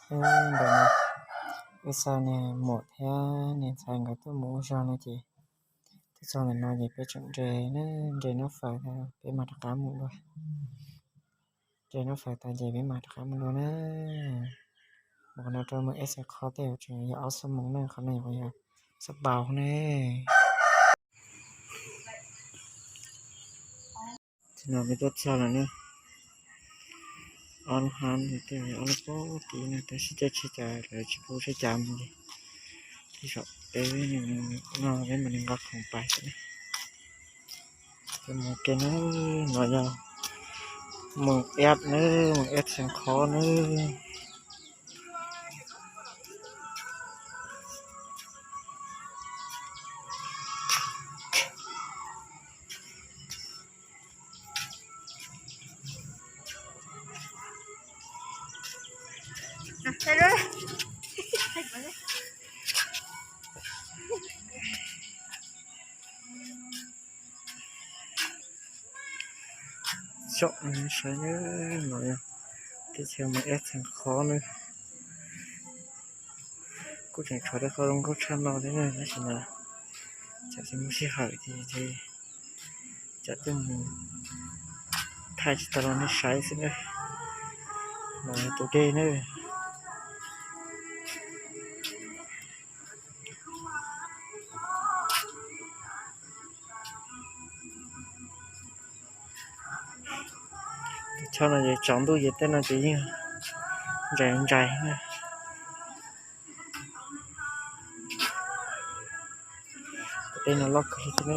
Ntawm no wb xa niag muam thiab niag ntxhais nkawd tuaj mus ua zog no ces tuaj txog ntawm no ces peb tseem nres na, nres noj fawm tag peb mam rov qab mus dua. Nres noj fawm tas ces peb mam rov qab mus dua na. Mus qhov no rau mus eb Xeev Khov tej tseem yog ob xuab moos na, qhov no yog xuab baus ne. Txog no peb tuaj txog lawm na. Ob lub hab, tej ob lub pob pib na, tab sis caij tsheb cas lawv tsis pub tsheb cas mus li. Tej zaum peb no peb mam li nqa khoom pais xwb na. Ces mus ke na, no yog mus eb na, mus eb Xeev Khov na. Coj saib na, no yog teb chaws mus eb Xeev Khov na. Kuj tseem tshuav tej qhov zoo nkauj tshaj no thiab na, tab sis mas tsam tsis muaj sij hawm ces tsam twb mus thaij tsis tau rau nej saib xwb na. No yog tus dej na. Tus choj no ces tsaus ntuj ces tej no ces yeej ntsais ntsais na. Tej no loj kawg li thiab na.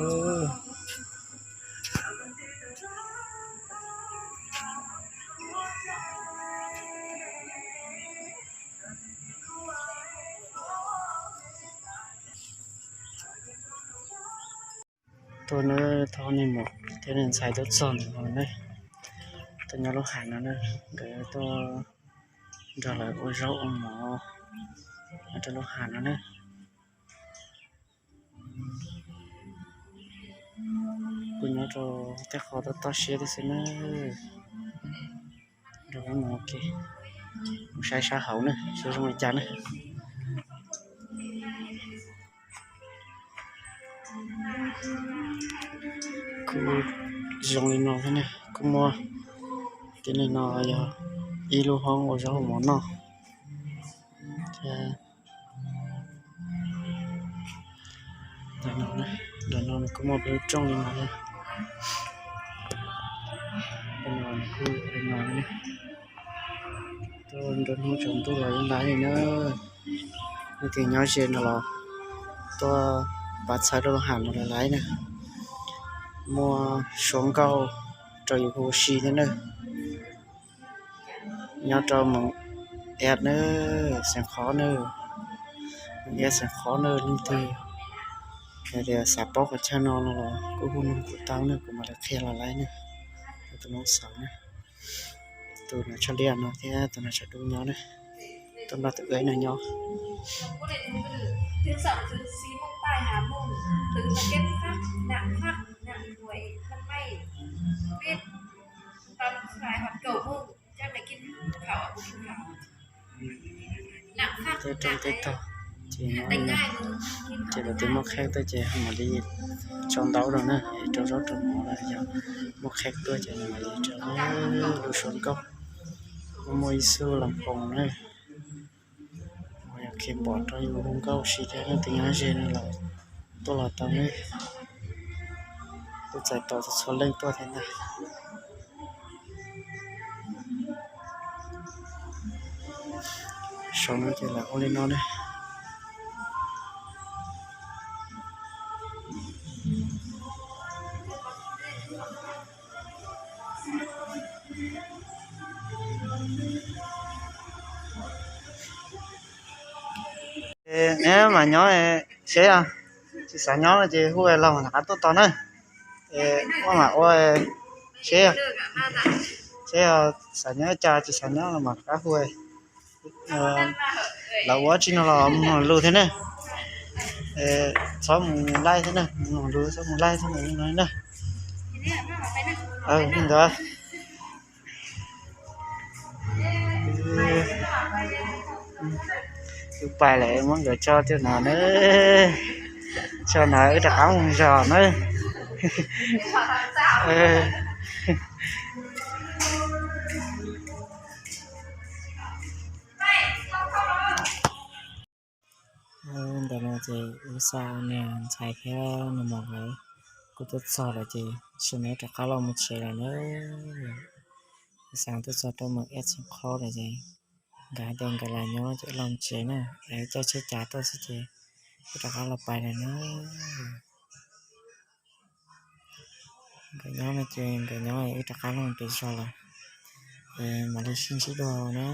Tuaj na, thov niag muam thiab niag ntxhais tuaj txog ntawm no na. Tuaj nyob lub hav no na, nkawd tuaj nrog lawv ua zaub ua mov nyob rau lub hav no na. Kuj nyob rau tej qhov toj toj siab tib si na. Nrog peb mus ua ke, mus saib sab hauv na, seb zoo li cas na. Kuj zoo li no thiab na, kuj muaj, tib neeg no yog ib lub hoob ua zaub ua mov noj thiab. Ntawm no, ntawm no nws kuj muaj peb lub rooj li no thiab. Ntawm no nws kuj li no thiab. Tuaj nruab hnub tsaus ntuj los yeej laib li na. Leej twg nyob ze no los tuaj pab txhawb rau lub hav no los laib na. Muaj suab nkauj rau yus hu ua si thiab na. Nyob rau Moos Iab na, Xeev Khov na, Moos Iab Xeev Khov na, leej twg hais tias xav paub qhov chaw no no los kuj hu nug kuv tau na, kuv mam li qhia los laib na. Tus no xav na, tus no tshav liaj no thiab tus no tshav dub nyob na, tuaj nrog tus wb no nyob. Tej rooj tej tog ces nyob li no, ces lawv twb muab qheb tuaj ces mam li tso ntaub rau na, es rau zaub rau mov los yog muab qheb tuaj ces mam li rau lub suab nkauj. Kuj muaj ib xub las poos na, uas yog kheev pom rau yus hu nkauj ua si thiab leej twg nyob ze no los tuaj los tau ne. Kuj txais tos txhua leej tuaj thiab ntag. Saum no ces lawv ua li no ne. Neb mam nyob seb, tsis xav nyob no ces hu los mam rov qab tuaj tos na. Ua mam ua seb, seb xav nyob cas tsis xav nyob los mam rov qab hu. Lawv ua dab tsi no los mus lus thiab ne. Txhob mus laij thiab na, mus lus txhob mus laij thiab na. Li ntawd. Wb pais lawm, muab nkawd tso tuaj no na. Tso no wb rov qab mus zos na. Ntawm no ces wb xa niag ntxhais thiab nws mam nkawd kuj tuaj txog lawm ces sawv daws rov qab los mus tsev lawm na. Wb xa tuaj txog rau mus ib txhia qhob lawm ces nkawd hais tias nkawd los nyob ces los mus tsev na, es caij tsheb cav tuaj xwb ces wb rov qab los pais lawm na. Nkawd nyob no ces nkawd nyob, wb rov qab los pem zos lawm, es mam li sib ntsib dua na.